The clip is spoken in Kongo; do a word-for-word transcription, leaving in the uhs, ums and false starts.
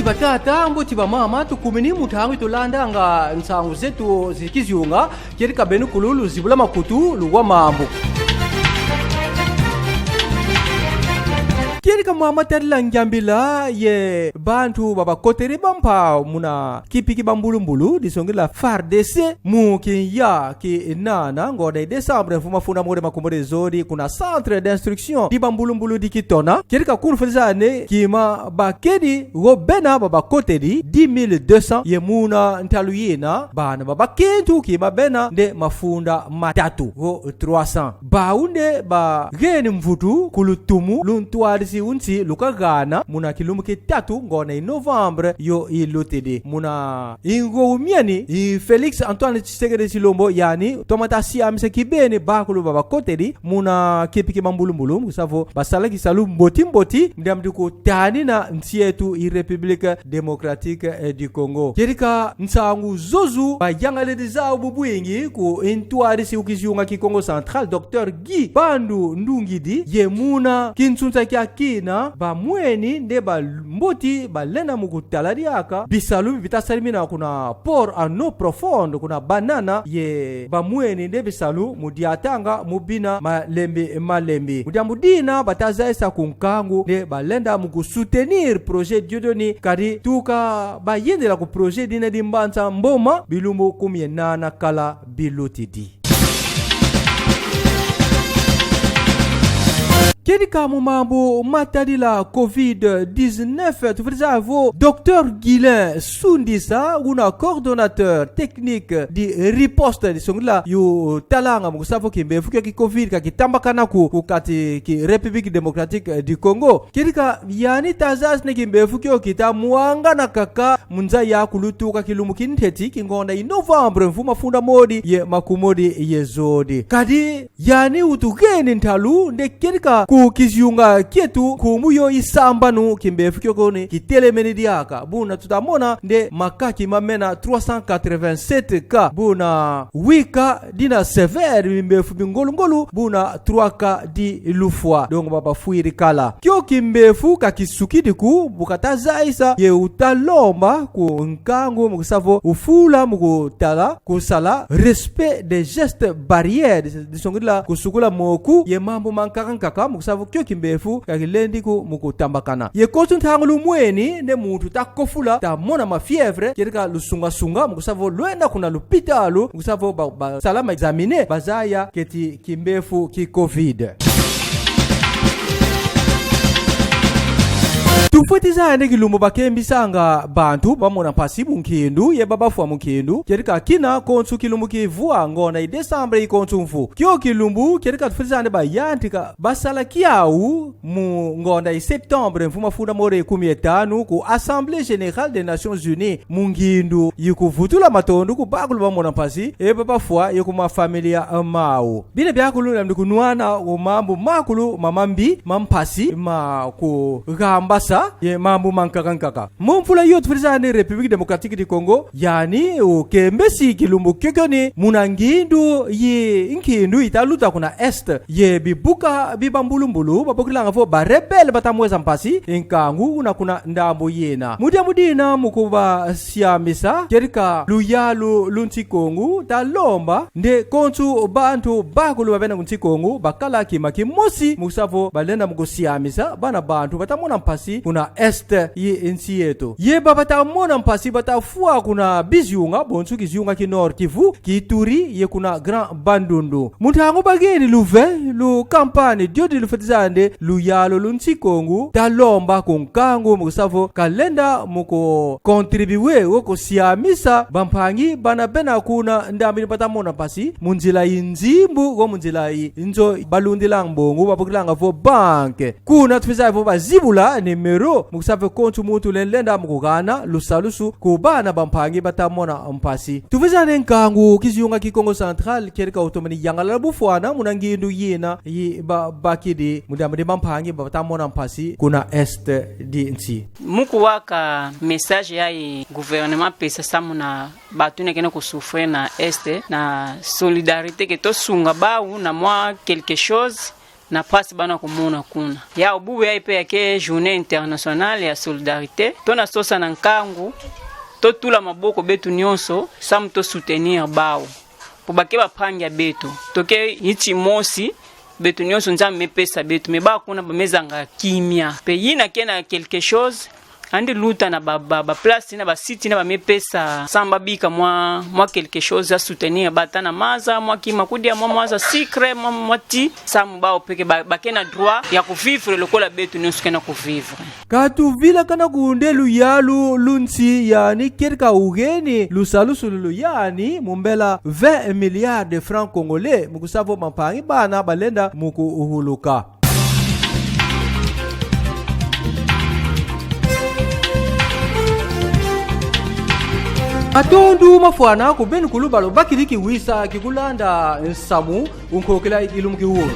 Batata, mbote, bamama, tukumini mu ntangu yi tulandanga nsangu zetu zi kizunga, kedika beno kulu luzibula makutu, luwa mambu. Kedika mwa matadila ngiambila ye bantu ba bakotele bampa muna kipi ki bambulumbulu, disongila F A R D C, mu kiya ki nana ngonda yi décembre mvu mafunda mole makumole zodi kuna centre d'instruction di bambulumbulu di Kitona. Kedika kulu fweti zaya nde kima bakedi wo bena ba bakotele dix mille deux cents ye muna ntalu yina, bana ba bakintu kima bena nde mafunda matatu wo trois cents. Bau nde bageni mvutu ku lutumu lu ntwadisi wu nsi lukagana muna kilumbu ki tatu ngonda yi novembre yo ilutidi. Muna ngogo miani, i Félix Antoine Tshisekedi Tshilombo, yani tomata siamisa kibeni bakulu ba bakotele muna kipi ki bambulumbulu, mu kusa vo basala kisalu mboti mboti, mu diambu di kutanina nsi etu, i République Démocratique, eh, du Congo. Kedika nsangu zozo bayangalele zau bubwingi ku ntwadisi wu kizunga ki Kongo Central, docteur Guy Bandu Ndungidi, ye muna kinsunsa kia kina, bamweni nde ba mboti balenda mu kutala diaka bisalu bi bita salamina kuna port en eau profonde, kuna Banana, ye bamweni nde bisalu mu diatanga mu bina malembe malembe. Mu diambu dina bata zayisa ku nkangu nde balenda mu ku soutenir projet Dieudonné, kadi tuka bayendela ku projet dina di mbanza mboma, bilumbu kumi ye nana kala bilutidi. Kedika mu mambu matadila covid dix-neuf, tufweti zaya vo docteur Guylain Sundisa, una coordonnateur technique di riposte, disongila yu talanga mu kusa vo kimbemvu kio ki covid ka kitambakana ko ku kati ki République Démocratique du Congo. Kedika yani ta zayisa nde kimbemvu kio kita mwangana kaka mu nza yaku lutuka kilumbu ki ntete ki ngonda yi novembre mvu mafunda mole ye makumole ye zodi. Kadi yani utugeni ntalu nde kedika ku kizunga kietu nkumbu yo i sambanu, kimbemvu kio kio ni kitelemene diaka. Buna tuta mona nde makaki ma mena trois cent quatre-vingt-sept cas. Buna huit cas dina sévère, bimbemvu bi ngolu ngolu, buna trois cas di lufwa. Donc ba bafwiri kala. Kio kimbemvu ka kisukidi ko, bu kata zayisa ye uta lomba ku nkangu mu kusa vo ufula mu kutala kusala respect des gestes barrières, disongila kusukula moku ye mambu mankaka nkaka, mu kusa vo kio kimbemvu ka kilendi ko mu kutambakana. Ye konso ntangu lumweni nde muntu ta kofula, ta mona mafièvre, kedika lusunga sunga mu kusa vo lwenda kuna lupitalu, mu kusa vo ba, basala ma examiner, bazaya keti kimbemvu ki covid. Tufweti zaya nde kilumbu bakembisanga bantu bamona mpasi mu nkindu ye ba bafwa mu nkindu, kedika kina konso kilumbu ki vwa ngonda yi décembre yi konso mvu. Kio kilumbu kedika tufweti zaya nde bayantika basala kiau mu ngonda yi septembre mvu mafunda mole kumi ye tanu ku Assemblée Générale des Nations Unies, mu ngindu yi kuvutula matondo ku bakulu bamona mpasi ye ba bafwa ye ku mafamilia mau. Bina biakulu nandi kunwana wo mambu makulu ma mambi, ma mpasi, ma kugambasa ye mambu mankaka nkaka. Mu mvula yo tufweti zaya nde République Démocratique du Congo, yani ukembesi kilumbu kio kio ni muna ngindu yi nkindu yita luta kuna Est, ye bibuka bi bambulumbulu babokilanga vo ba rebelles bata mwesa mpasi nkangu una kuna ndambu yina. Mu diambu dina mu kubasiamisa, kedika luyalu lu nsi Kongo ta lomba nde konso bantu bakulu ba bena ku nsi Kongo bakala kima kimosi, mu kusa vo balenda mu kusiamisa bana bantu bata mona mpasi kuna Est yi nsi yetu. Ye ba bata mona mpasi bata fwa kuna bizunga, bonso kizunga ki Nord-Kivu, ki Ituri ye kuna Grand Bandundu. Mu ntangu bageni luve lu campagne diodi lufweti zaya nde luyalu lu nsi Kongo ta lomba ku nkangu mu kusa vo kalenda mu ku contribuer wo kusiamisa bampangi bana bena kuna ndambu yi bata mona mpasi mu nzila yi nzimbu wo mu nzila yi nzo balundila mbongo babokilanga vo banque. Kuna tufweti zaya vo bazibula numéro mu kusa vo konso muntu lenda mu kugana lusalusu ku bana bampangi bata mona mpasi. Tufweti zaya nde nkangu kizunga ki Kongo Central kedika utomene yangalala bufwana muna ngindu yina yi babakidi mu diambu di bampangi bata mona mpasi kuna Est di nsi. Mu kuwaka message yayi gouvernement pesa samu na bantu yina kena kusouffrir na Est, na solidarité, ke tusunga bau na mwa quelque chose, na mpasi ba na kumona kuna. Ya bubu yayi mpe ya ke Journée Internationale ya Solidarité, to na sosa na nkangu, to tula maboko beto nyonso, samu to soutenir bawu. Po ba ke bampangi ya beto. To ke nsi mosi, beto nyonso Nzambi me pesa beto, mais bawu kuna ba me zanga kimia. Mpe yina ke na quelque chose, yandi luta na ba, ba, ba place, na ba site, na ba me pesa, samu ba bika mwa, mwa quelque chose ya soutenir bawu, ata na maza, mwa kima kudia, mwa, mwa za sucre, mwa, mwa ti, samu bawu mpe ke ba, ba ke na droit ya ku vivre lokola beto nyonso ke na ku vivre. Ka tuvilakana ku nde luyalu lu nsi yani kedika ugeni lusalusululu yani mu mbela vingt milliards de francs congolais, mu kusa vo bampangi bana ba lenda mu kuhuluka. Matondo mafwana ku beno kulu ba lubakidi kiwisa ki kulanda nsamu mu nkokila yi kilumbu ki wunu.